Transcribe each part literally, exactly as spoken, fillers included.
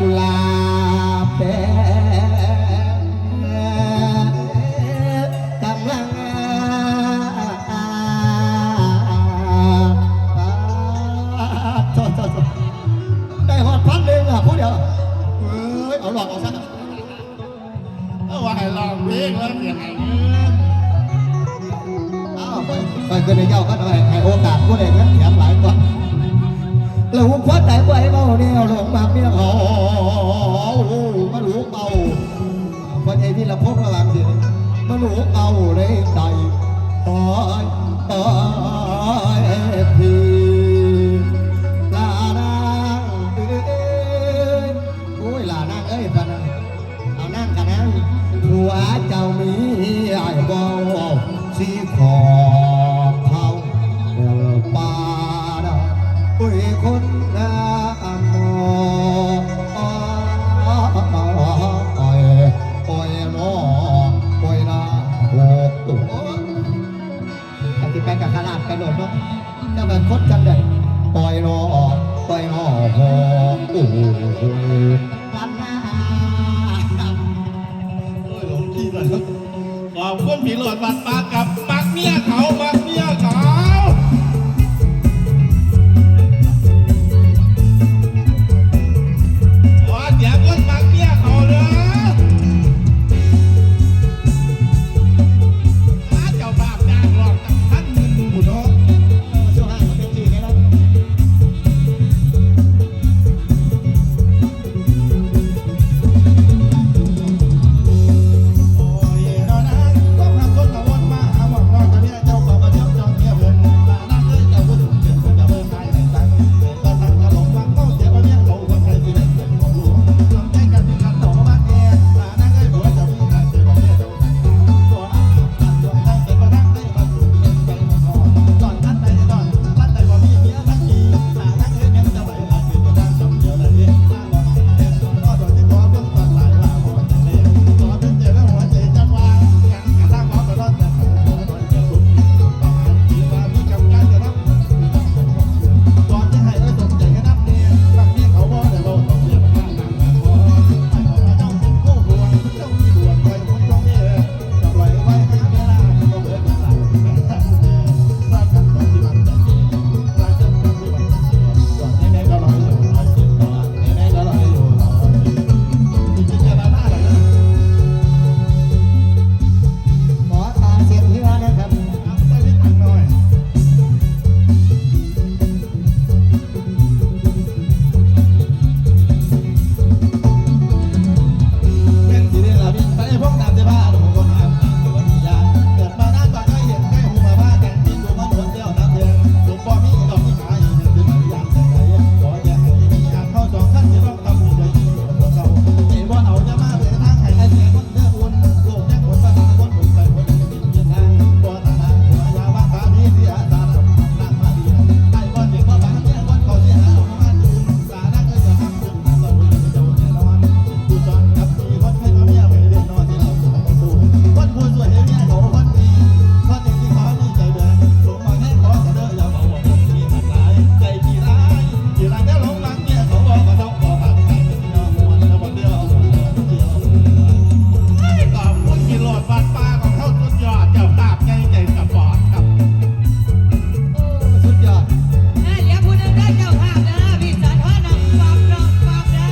กุหลาบแดงกำลังโทษโทษโทษได้ฮอดพันหนึ่งอ่ะผู้เดียวเอ้ยเอาหลอกเอาซะ เอาว่าให้ร้องเพลงแล้วเสียงให้เงินเอาไปไปขึ้นในเจ้าก็หน่อยให้โอกาสผู้ใดเงินแถมหลายกว่าแล้วหัวใจบ่ให้เมาแนวหลงมากเมียเขามันหูเมาพอใจพี่ละพบระหว่างเสียงมันหูเมาในใจตายตายพี่ลานางเอ้ยโอ้ยลานางเอ้ยปานนั้น เอานั่งกันนะผัวเจ้ามีไอ้บ่าวสีขอบเทาเมืองป่าดอยโอ้ยคนงามโอ้ยโอ้ยนอโอ้ยนาโอ้โอ้ ไอ้ที่ไปกับขลาดไปโหลดเนาะเจ้าแบบคดจังใดปล่อยรอปล่อยรอหอโอ้โหวันหน้าโอ้ยหลงที่เลยขอบคุณพี่โหลดบัตรปากับมักเมียเขามักเมียเขาขอเสียงคนมักเมียเขาเลย ถ้าเจ้าภาพจ้างร้องตั้งพันหนึ่งหมู่เนาะ เออช่วงห้าก็เป็นที่แล้วนะ ขอตาเสียงเฮือนะครับ ขอบคุณพี่โหลดบัตรปาของเขาสุดยอดเจ้าภาพใหญ่ใจสปอร์ตครับ สุดยอด อ่าเหลือผู้หนึ่งเด้อเจ้าภาพเด้อพี่สอนทอน้องปอมน้องปอมเด้อ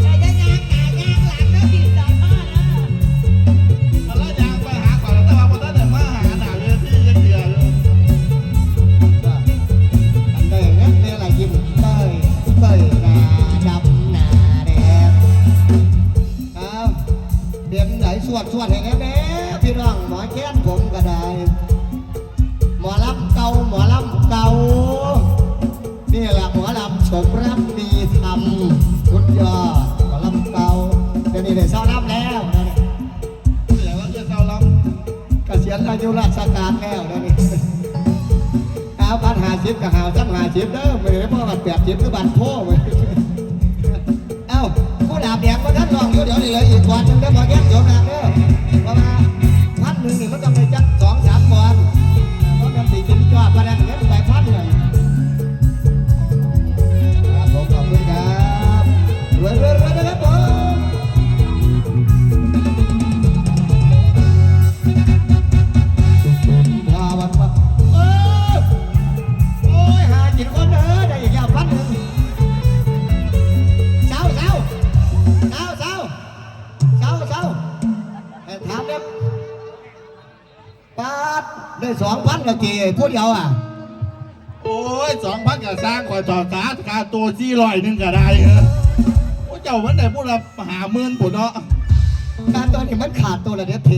อย่าอย่ายางหน้ายางหลังเด้อพี่สอนทอเด้อ แล้วยางไปหาก่อนแต่ว่าบ่ทันได้มาหาหน้าเวทียังเดียวอยู่อันใดเงินเนี่ยละยิ้มเต้ยเต้ยหน้าดำหน้าแดง ครับเป็นไหนสวดสวดให้แน่แน่พี่น้องหมอแค้นผมก็ได้ หมอลำเก่าหมอลำเก่านี่แหละหมอลำสมรับมีธรรมสุดยอดหมอลำเก่าเดี๋ยวนี้ได้เศร้าลำแล้วนะเนี่ยเดี๋ยวเราจะเศร้าลำเกษียณอายุราชการแล้วนะเนี่ย เอาพันห้าสิบก็หาซ้ำห้าสิบเด้อมื้อนี้พ่อก็แปดสิบคือบ้านโพมื้อนี้เอ้าผู้ดาบแดงบ่ทันร้องอยู่เดี๋ยวนี้เหลืออีกก่อนหนึ่งเด้อบ่แยกเดี๋ยวนะเด้อเพราะว่าพันหนึ่งนี่มันต้องได้จักสองสามก่อนเพราะมันสิกินยอดปานนั้นเงินไปพันหนึ่งครับผมขอบคุณครับรวยรวย สองพันละเจผู้เดียวอ่ะ โอ้ย สองพันก็สร้าง ข่อยถอดสาขาตัวสี่ร้อยหนึ่งก็ได้เออ โอ้ย เจ้ามันได้ผู้ละห้าหมื่นผู้นเนาะ การตัวนี้มันขาดตัวละเด้อเท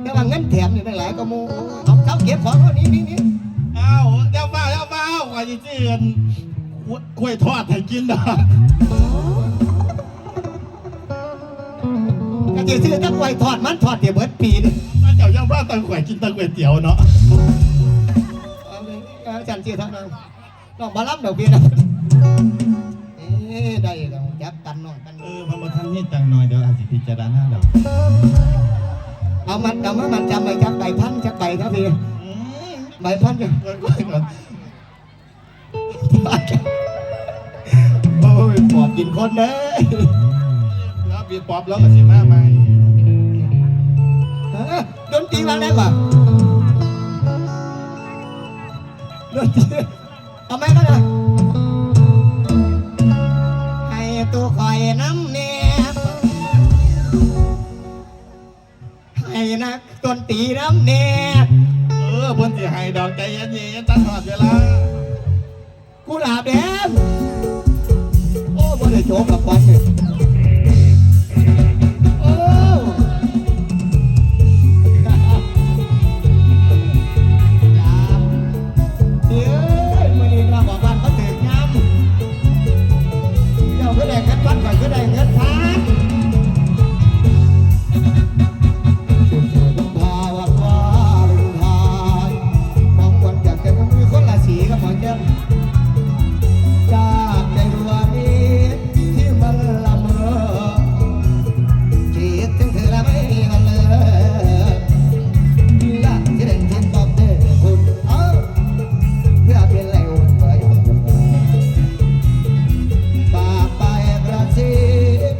แต่ว่าเงินแถมนี่ได้หลายกว่าหมู่ เอาเจ้าเก็บของเอานี่นี่นี่ อ้าว เจ้าฟ้าว เจ้าฟ้าว ข่อยสิซื้ออันกล้วยทอดให้กินดอก ก็สิซื้อแต่กล้วยทอดมันทอดเดี๋ยวเบิดปีนี่ ถ้าเจ้ายังว่าตั้งก๋วยกินตั้งก๋วยเตี๋ยวเนาะ เอาเลย เอาจันทร์สิเท่านั้น น้องบ่ลำดอกเบี้ยนะ เอ้ย ได้แล้ว จับกันน้องกัน เออ มันบ่ทันมีตังค์น้อย เดี๋ยวอาจสิพิจารณาดอก เอามัน เอามามันจำไปจักใบพันจักใบครับพี่ อืม ใบพันจ้ะ เออ ก่อน โอ้ย ปอบกินคนเด้อ แล้วปีปอบแล้วก็สิมาใหม่ เออ ดนตรีวางได้ป่ะ ดนตรี เอาไหมก็ได้ ให้ตัวคอยน้ำแน่ ให้นักดนตรีน้ำแน่ เออ เพิ่นสิให้ดอก ใจเย็นๆ ตัดหอดเวลา กุหลาบแดง โอ้ บ่ได้โจกกับควันเลย โอ้ เอ้ย มื้อนี้เราบอกว่าเขาถือกยาม เจ้าคือได้เงินพัน ข้อยคือได้เงินพัน สุดๆ วันวาเลนไทน์ ของขวัญจากใจมันมีคนละสีกับของแก้ม จากใจดวงนี้ที่มันละเมอ คิดถึงเธอและไม่มีวันเลิก และที่เด่นที่ตอบเธอคุณ เอ้า เพื่อเป็นแรงอุ่นใจของคุณ ฝากไปกระซิบ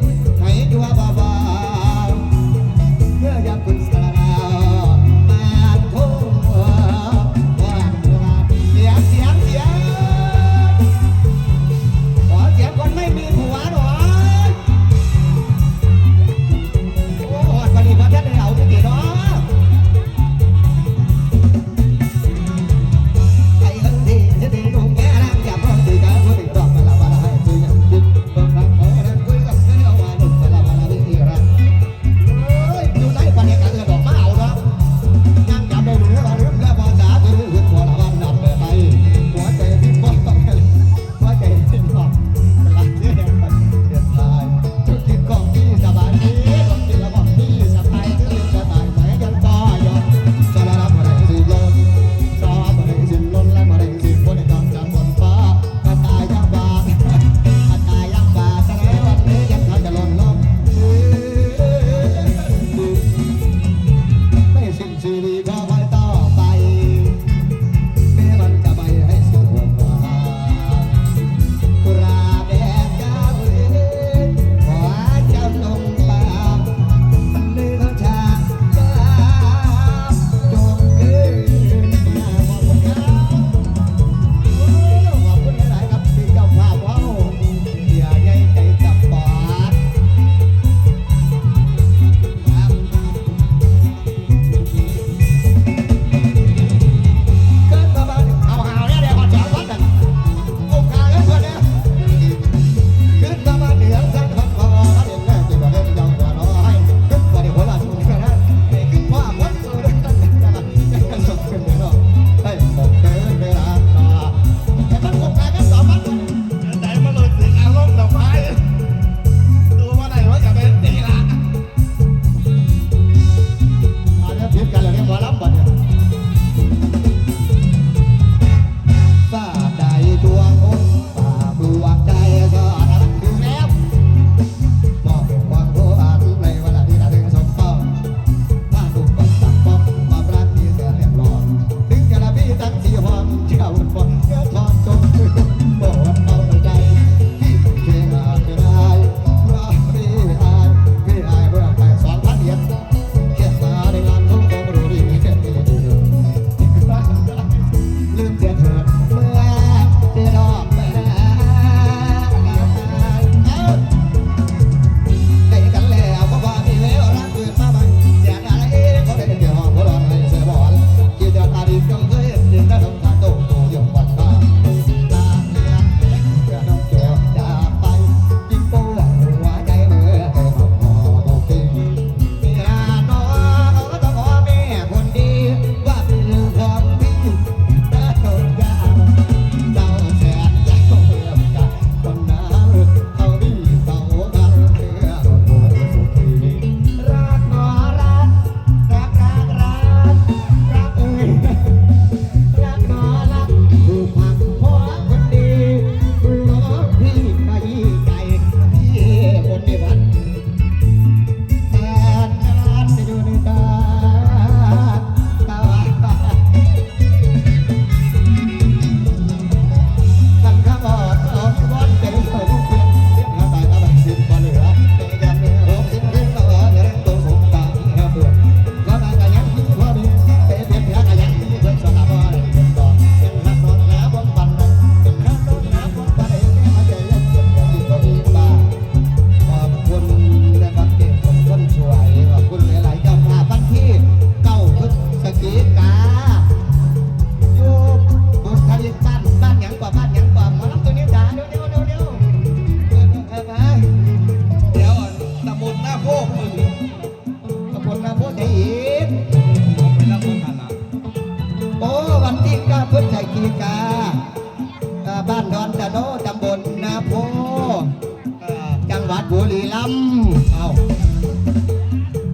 อืมเอา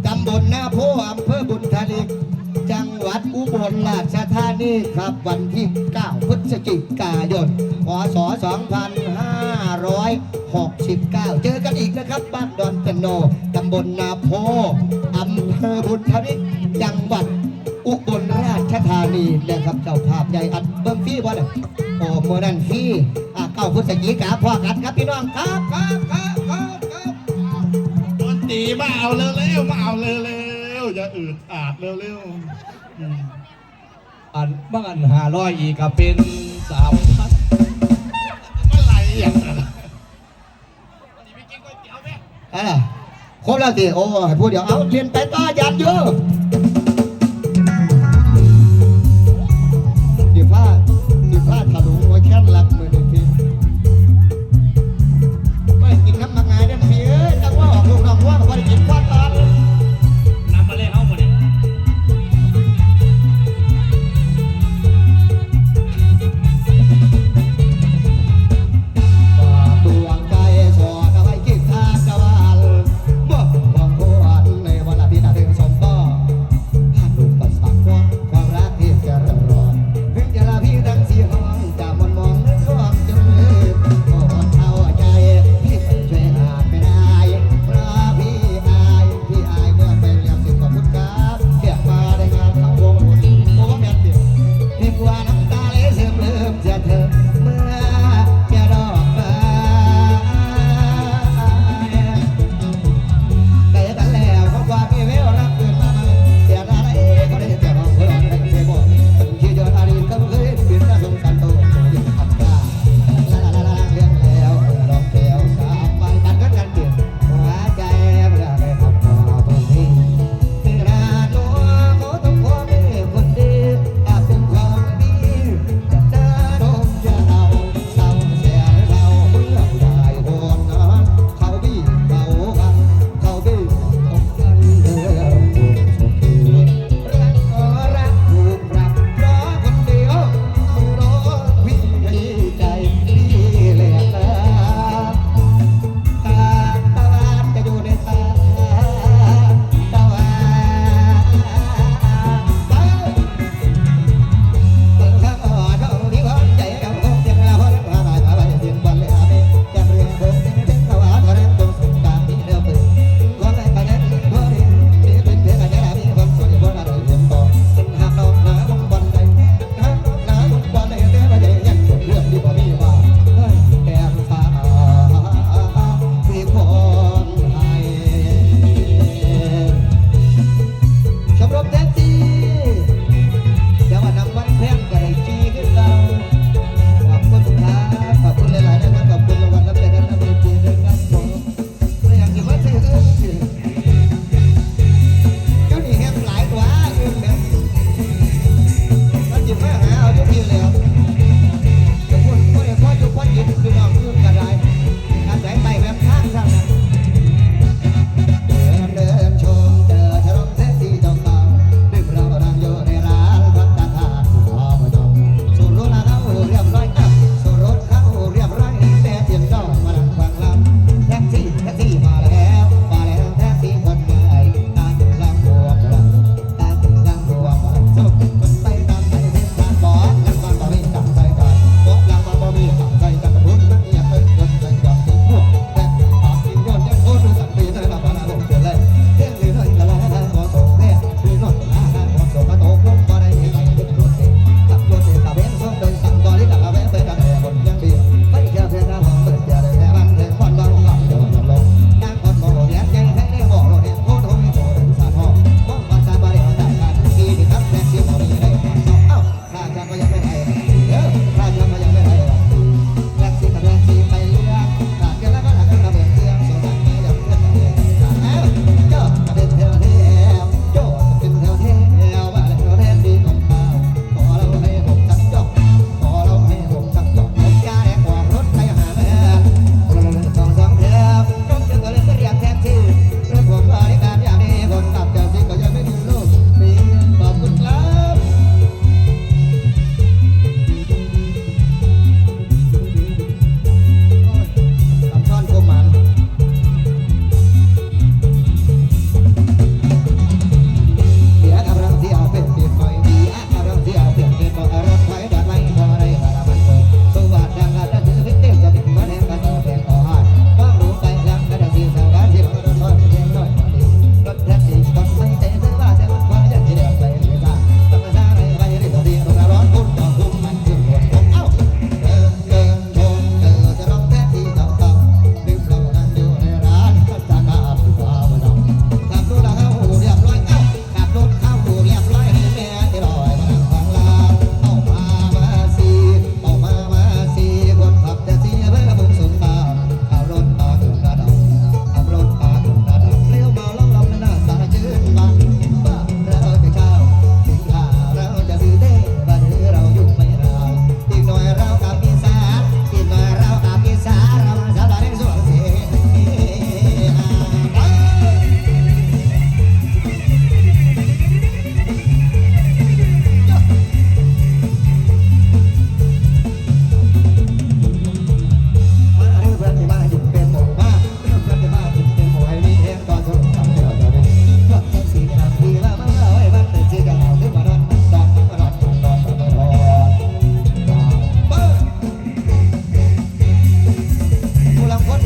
ตำบลนาโพ อำเภอบุญทลิก จังหวัดอุบลราชธานีครับ วันที่ เก้า พฤศจิกายน พ.ศ. สองพันห้าร้อยหกสิบเก้า เจอกันอีกนะครับ บ้านดอนเปียโน ตำบลนาโพ อำเภอบุญทลิก จังหวัดอุบลราชธานีนะครับ เจ้าภาพใหญ่อัดเบิ่งฟรีบ่เนี่ย โอ้เมื่อนั้นฟรี อ่ะ เก้า พฤศจิกาพอกันครับพี่น้องครับ ครับครับครับครับ ดนตรีมาเอาเร็วๆ มาเอาเร็วๆ อย่าอืดอาดเร็วๆ อืม อันบางอันห้าร้อยอีกก็เป็น สามพัน มาไหลอย่างนั้น อ่าครบแล้วสิ โอ้ให้ผู้เดียว เอาเรียนไปต่ออาจารย์อยู่ สิบห้า สิบห้า ถลุงหัวแค้นหลักมือหนึ่งที ไม่กินน้ำมันงายนั่นพี่เอ้ย จังว่าออกลูกน้องว่าก็บ่ได้กินข้าวตอน นำมาเลยเฮ้าหมดเลย ดวงใจสอนเอาไว้คิดทางกะวาลบ่หวังควรในวันอาทิตย์หนึ่งสองต่อ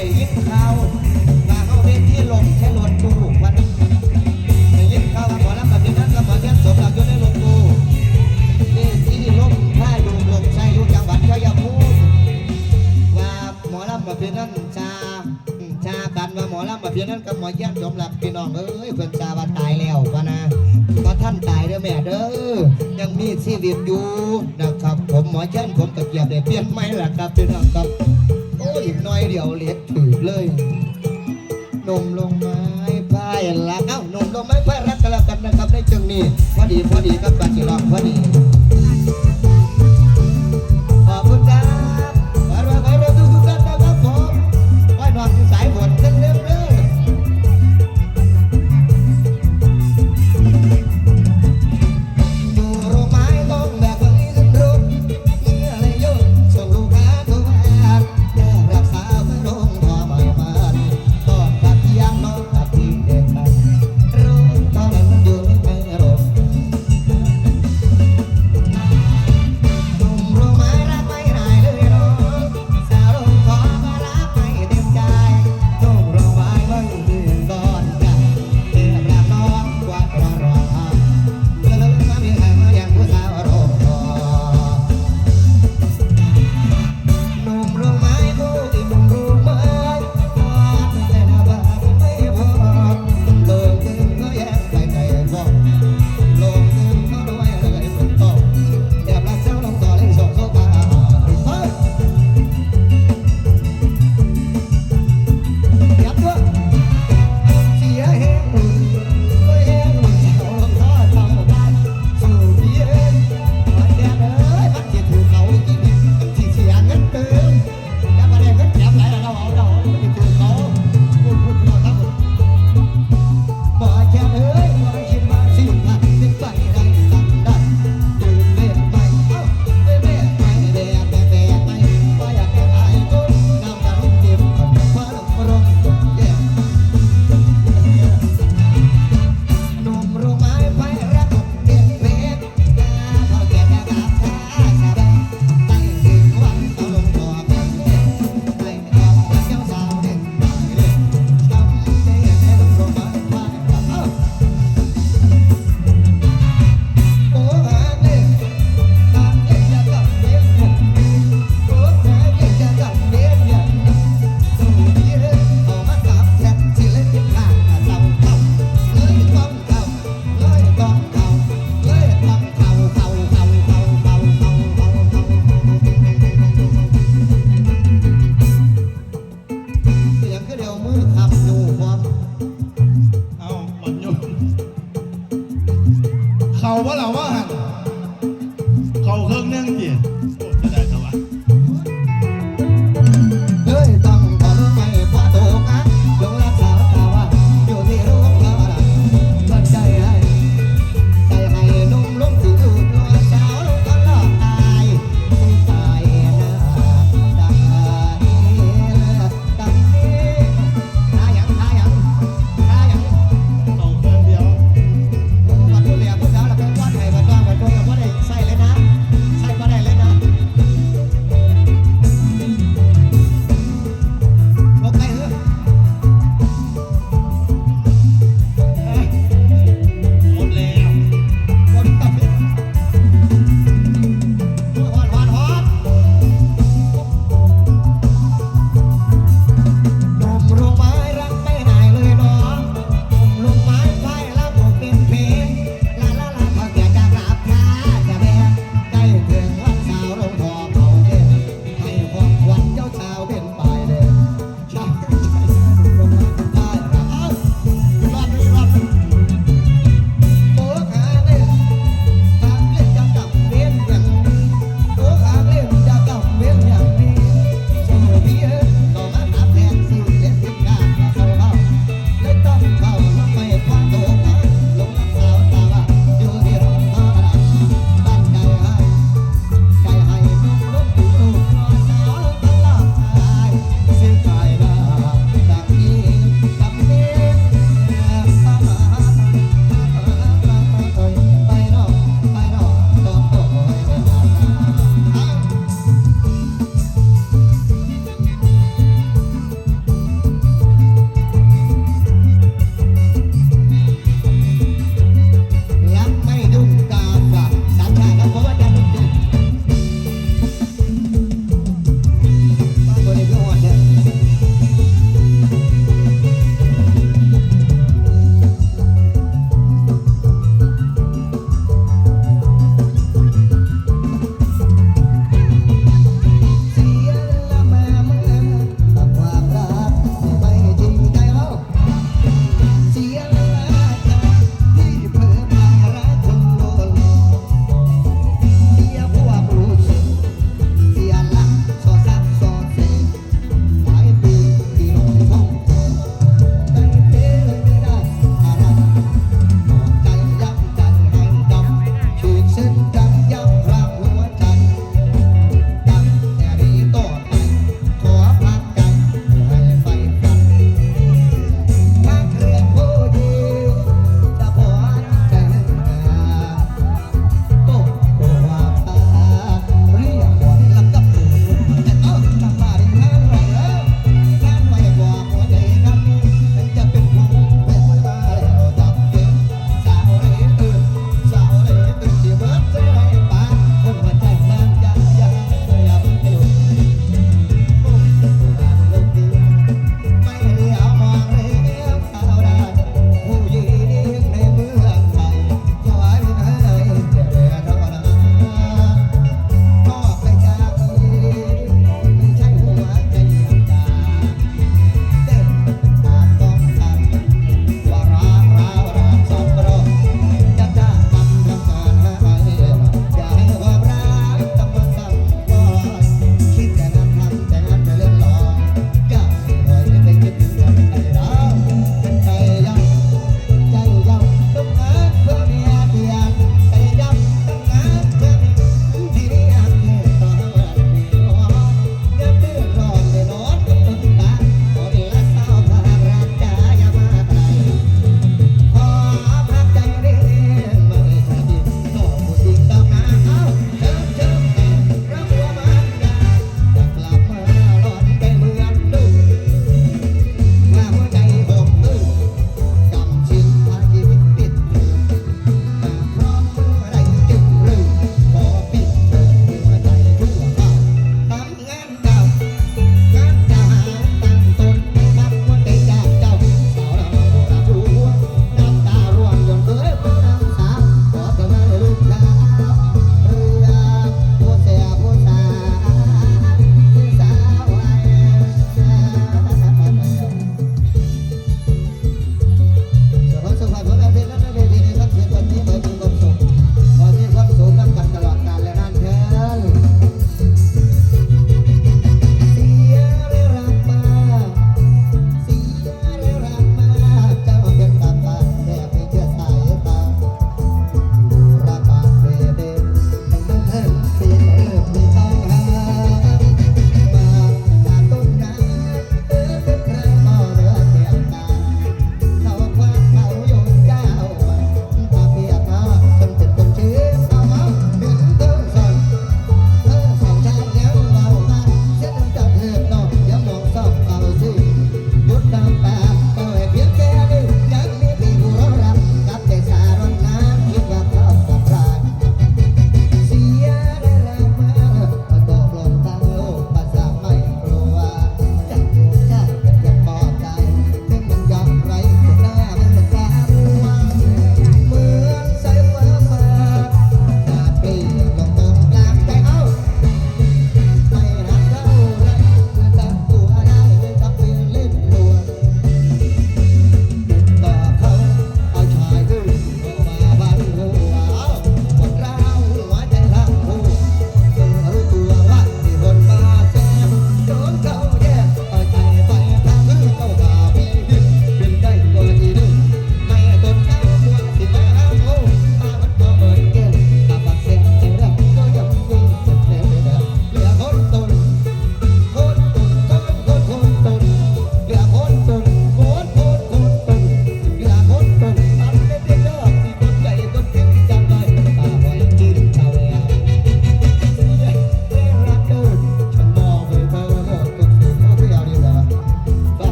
ได้ยินข่าวว่าเฮาเวทีล่มใส่รถตู้ว่าซั่น ได้ยินข่าวว่าหมอลำประเภทนั้นกับหมอเทียนสมหลักอยู่ในรถตู้ เวทีล่มพายุล่มใส่อยู่จังหวัดชัยภูมิ ว่าหมอลำประเภทนั้นซา อืม ซากันว่าหมอลำประเภทนั้นกับหมอเทียนสมหลัก พี่น้องเอ้ย เพิ่นซาว่าตายแล้วพะนะ บ่ทันตายเด้อแม่เด้อ ยังมีชีวิตอยู่นะครับ ผมหมอเทียนผมก็เกียบได้เปลี่ยนใหม่ล่ะครับพี่น้องครับ โอ้ย อีกหน่อยเดียวเหล็กถืกเลย หนุ่มลงไม้พายรัก เอ้า หนุ่มลงไม้พายรักกันแล้วกันนะครับ ในจังนี้ พอดี พอดีครับ การสิร้องพอดี